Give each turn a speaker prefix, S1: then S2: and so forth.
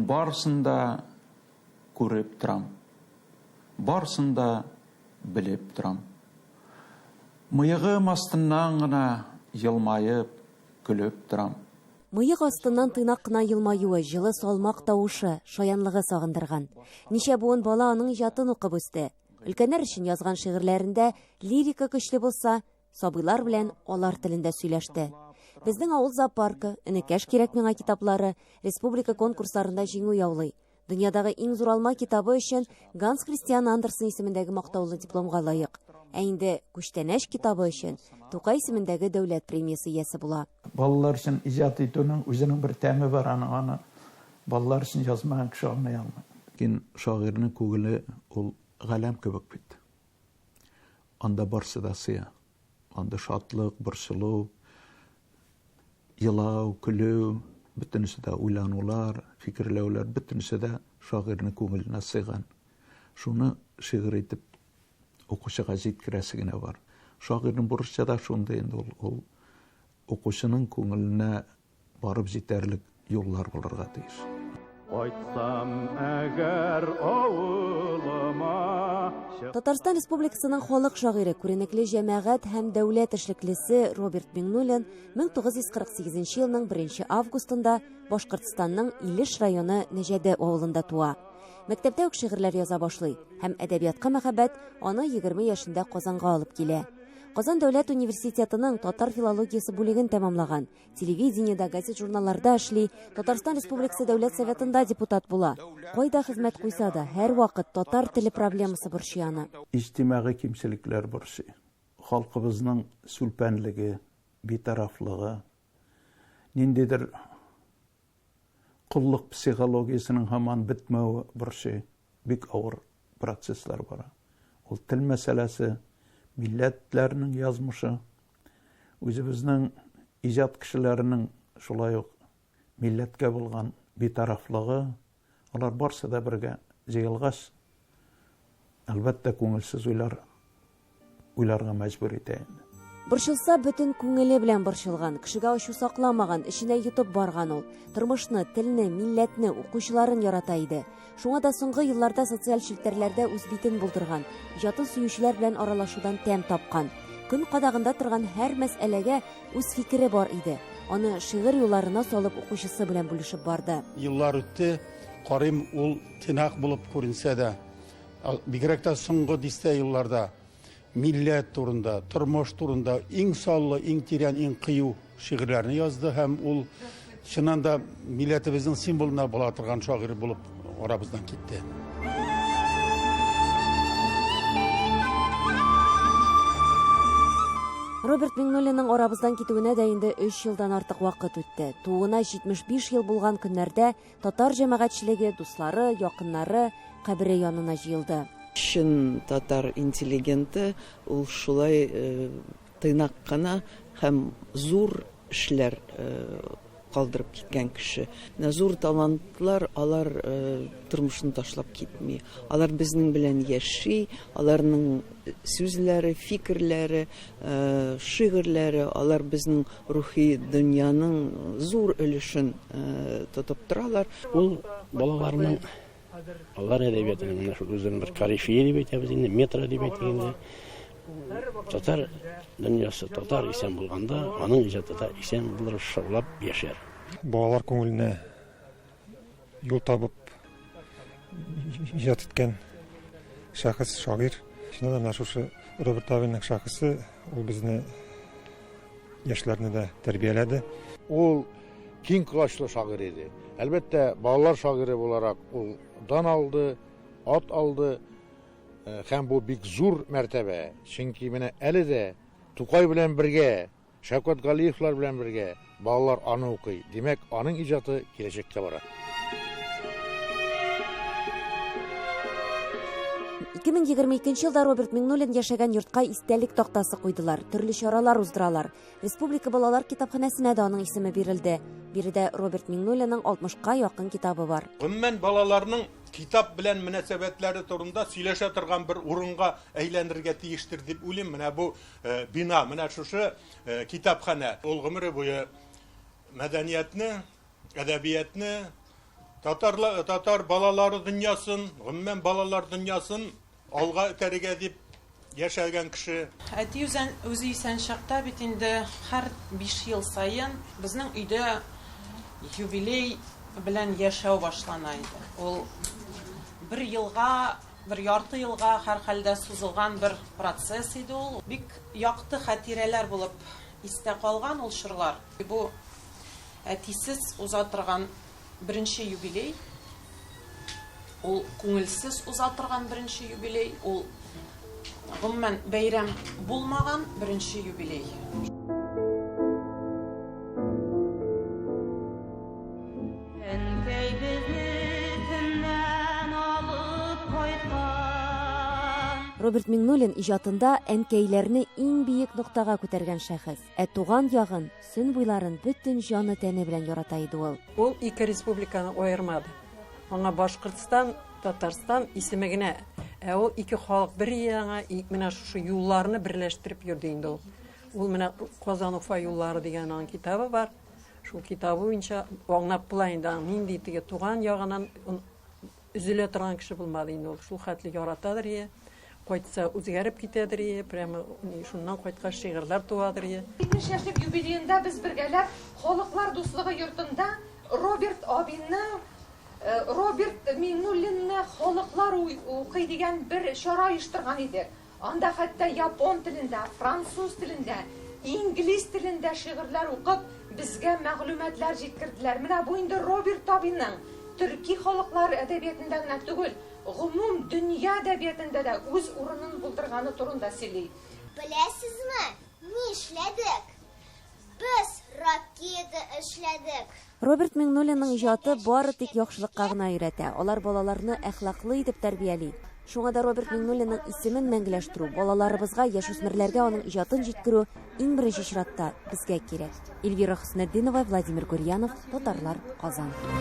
S1: барысын да күреп торам, барысын да белеп торам. Мыегым астыннан гына елмаеп, көлеп торам.
S2: Мыек астыннан тыйнак кына елмаюы, җылы салмак тавышы, шаянлыгы сагындырган. Ничә буын бала аның иҗатын укып үсте. Өлкәннәр өчен язган шигырьләрендә лирика көчле булса, сабыйлар белән алар телендә сөйләште. Безнең авыл зоопаркы, Энекәш кирәк миңа китаплары республика конкурсларында җиңү яулый. Дөньядагы иң зур алма китабы өчен Ганс Христиан Андерсен исемендәге мактаулы дипломга лаек. Ә инде Күчтәнәч китабы өчен Тукай исемендәге дәүләт премиясе иясе була.
S3: Балалар өчен иҗат итүнең үзенең бер тәме бар аның, аны балалар өчен язмаган кеше аңлый алмый.
S1: Ләкин шагыйрьнең күңеле ул галәм кебек бит. Анда барсы да сыя. Анда шатлык, борчылу, елау, көлү, бөтенесе дә уйланулар, фикерләүләр, бөтенесе дә шагыйрьнең күңеленә сыйган. Шуны шигырь итеп укучыга җиткерәсе генә бар. Шагыйрьнең бурычы да шундый инде ул, ул укучының күңеленә барып җитәрлек юллар булырга тиеш.
S4: Кайтсам әгәр авылыма.
S2: Татарстан Республикасының халык шагыйре, күренекле җәмәгать һәм дәүләт эшлеклесе Роберт Миңнуллин 1948 елның 1 августында Башкортстанның Илеш районы Нәҗәде авылында туа. Мәктәптә үк шигырьләр яза башлый һәм әдәбиятка мәхәббәт аны 20 яшендә Казанга алып килә. Казан дәүләт университетының татар филологиясе бүлеген тәмамлаган. Телевидениедә, газет-журналларда эшли, Татарстан Республикасы Дәүләт Советында депутат була. Кайда хезмәт куйса да, һәрвакыт татар теле проблемасы борчый аны.
S3: Иҗтимагый кимчелекләр борчый. Халкыбызның сүлпәнлеге, битарафлыгы, ниндидер коллык психологиясенең һаман бетмәве борчый. Бик авыр процесслар бара. Ул тел мәсьәләсе, милләтләрнең язмышы, үзебезнең иҗат кешеләренең шулай ук милләткә булган битарафлыгы, алар барсы да бергә җыелгач, әлбәттә, күңелсез уйлар уйларга мәҗбүр итә инде.
S2: Борчылса, бөтен күңеле белән борчылган, кешегә ачу сакламаган, эченә йотып барган ул. Тормышны, телне, милләтне, укучыларын ярата иде. Шуңа да соңгы елларда социаль челтәрләрдә үз битен булдырган, иҗатын сөючеләр белән аралашудан тәм тапкан. Көн кадагында торган һәр мәсьәләгә үз фикере бар иде. Аны шигырь юлларына салып укучысы белән бүлешеп барды.
S5: Еллар үтте, карыйм, ул тыйнак булып күренсә дә, Бигрәк тә соңгы дистә елларда милләт турында, тормыш турында иң саллы, иң тирән, иң кыю шигырьләрне язды һәм ул чыннан да милләтебезнең символына була торган шагыйрь булып арабыздан китте.
S2: Роберт Миңнуллинның арабыздан китүенә дә инде 3 елдан артык вакыт үтте. Тууына 75 ел булган көннәрдә Татар җәмәгатьчелеге, дуслары, якыннары кабере янына җыелды.
S6: Чын татар интеллигенты ул шулай тыйнак кына һәм зур эшләр калдырып киткән кеше. Менә зур талантлар алар тормышны ташлап китми. Алар безнең белән яши, аларның сүзләре, фикерләре, шигырьләре, алар безнең Рухи дөньяның зур өлешен тотып торалар.
S7: Ул балаларның алар әдәбиятының менә шул үзенең бер корифее дип әйтәбез инде, метро дип әйтик инде. Татар дөньясы, татар исән булганда, аның иҗаты да исән булыр, шаулап яшәр.
S8: Балалар күңеленә юл табып иҗат иткән шәхес, шагыйрь. Чыннан да менә шушы Роберт абыйның шәхесе, ул безне яшьләрне дә тәрбияләде.
S9: Ул киң колачлы шагыйрь иде. Әлбәттә, балалар шагыйре буларак ул дан алды, ат алды. Һәм бу бик зур мәртәбә. Чөнки менә әле дә Тукай белән бергә Шәүкәт Галиевлар белән бергә балалар аны укый. Димәк, аның иҗаты киләчәккә бара.
S2: 2022 елда Роберт Миңнуллин яшәгән йортка истәлек тактасы куйдылар, төрле чаралар уздыралар. Республика балалар китапханәсенә дә аның исеме бирелде. Биредә Роберт Миңнуллинның 60-ка якын китабы бар.
S5: Гомумән, балаларның китап белән мөнәсәбәтләре турында сөйләшә торган бер урынга әйләнергә тиештер дип уйлыйм. Менә бу Бина, менә шушы китапханә. Ул гомере буе мәдәниятне, әдәбиятны, Татарлар, татар балалары дөньясын, гомумән балалар дөньясын алга этәрергә дип яшәгән кеше.
S10: Әти үзен, үзе исән чакта бит инде һәр 5 ел саен безнең өйдә юбилей белән яшәү башлана иде. Ул бер елга, бер ярты елга һәрхәлдә сузылган бер процесс иде ул. Бик якты хатирәләр булып истә калган ул чорлар. Бу әтисез уза торган беренче юбилей, ул күңелсез уза торган беренче юбилей, ул гомумән бәйрәм булмаган беренче юбилей.
S11: Әнкәй безне көннән алып кайткан.
S2: Роберт Миңнуллин иҗатында әнкәйләрне иң биек ноктага күтәргән шәхес. Ә туган ягын, Сөн буйларын бөтен җаны-тәне белән ярата иде ул.
S12: Ул ике республиканы аермады. Аңа Башкортстан, Татарстан исеме генә. Ә ул ике халык бер аңа, менә шушы юлларны берләштереп йөрде инде ул. Ул менә Казан-Уфа юллары дигән аның китабы бар. Шул китабы буенча аңлап була инде аның нинди теге туган ягыннан өзелә торган кеше булмады инде ул. Шул хәтле яратадыр ие. Кайтса үзгәреп китәдер ие, прямо шуннан кайткач шигырьләр туадыр ие.
S13: 70 яшьлек юбилеенда без бергәләп Халыклар дуслыгы йортында Роберт абиның Роберт Миңнуллинны халыклар укый дигән бер чара оештырган идек. Анда хәтта япон телендә, француз телендә, инглиз телендә шигырьләр укып, безгә мәгълүматлар җиткерделәр. Менә бу инде Роберт абиның төрки халыклар әдәбиятында гына түгел, гомум дөнья әдәбиятында да үз урынын булдырганы турында сөйли.
S14: Беләсезме, ни эшләдек? Без ракета эшләдек.
S2: Роберт Миңнуллинның иҗаты бары тик яхшылыкка гына өйрәтә. Алар балаларны әхлаклы итеп тәрбияли. Шуңа да Роберт Миңнуллинның исемен мәңгеләштерү, балаларыбызга, яшүсмерләргә аның иҗатын җиткерү иң беренче чиратта безгә кирәк. Эльвира Хөснетдинова, Владимир Гурьянов, Татарлар, Казан.